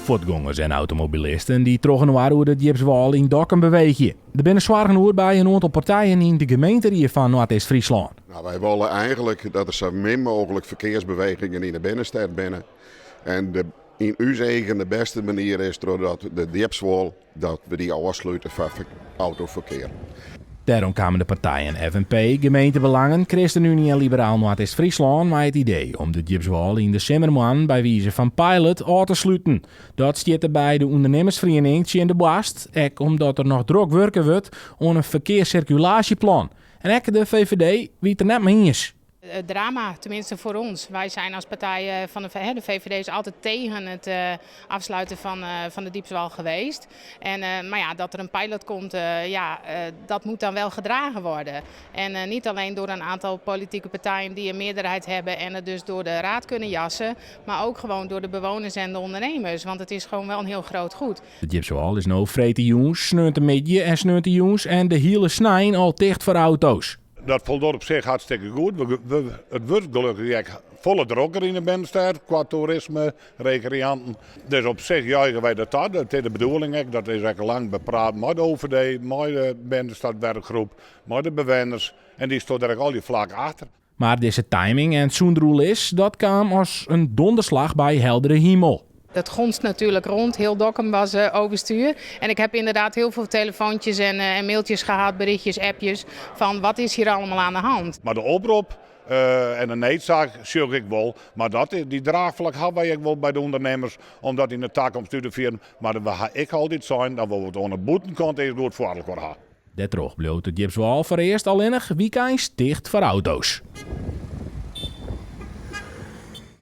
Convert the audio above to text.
Fuotgongers en automobilisten dy't trochinoar oer de Djipswâl yn Dokkum beweegje. Der binne soargen oer by in oantal partijen yn de gemeenterie fan Noardeast-Fryslân. Nou, wy wolle eigenlik dat der sa min mooglik ferkearsbewegingen yn de binnenstêd binne. En de, yn ús eagen de bêste manier is trochdat de Djipswâl dat we dy ôfslute foar autoferkear. Dêrom kamen de partijen FNP, Gemeentebelangen, ChristenUnie en Liberaal Noardeast-Fryslân mei it idee om de Djipswâl yn de simmermoannen by wize fan pilot ôf te sluten. Dat stjitte by de ûndernimmersferiening tsjin de boarst, ek omdat der noch drok wurke wurdt oan in ferkearssirkulaasjeplan. En ek de VVD wie it der net mei iens. Het drama, tenminste voor ons. Wij zijn als partij van de VVD is altijd tegen het afsluiten van de Diepswal geweest. En, maar ja, dat er een pilot komt, ja, dat moet dan wel gedragen worden. En niet alleen door een aantal politieke partijen die een meerderheid hebben en het dus door de raad kunnen jassen, maar ook gewoon door de bewoners en de ondernemers. Want het is gewoon wel een heel groot goed. De Djipswâl is no freedtejûns, sneontemiddei en sneontejûns en de hiele snein al ticht foar auto's. Dat foldocht op sich hartstikke goed. It wurdt gelokkich ek folle drokker yn de binnenstêd kwa toerisme, rekreanten. Dus op sich juiche wy dat ta. Dat is de bedoeling ek. Dat is ek lang bepraat mei de OVD, mei de binnenstadwerkgroep, mei de bewenners. En dy stoar der ek allegear flak achter. Mar dizze timing en sûnder oerlis, dat kaam as in donderslach by heldere himel. Dat gonst natuurlijk rond. Heel Dokkum was overstuur. En ik heb inderdaad heel veel telefoontjes en mailtjes gehad, berichtjes, appjes van wat is hier allemaal aan de hand. Mar de oprop en de needsaak sjoch ik wol. Mar dat, dy draachflak hawwe wy ek wol by de ûndernimmers om dat yn de takomst út te fieren. Mar we ha ek altyd sein dat we it oan de bûtenkant earst goed foar elkoar ha. Dêrtroch bliuwt de Djipswâl foarearst allinnich wykeins ticht foar auto's.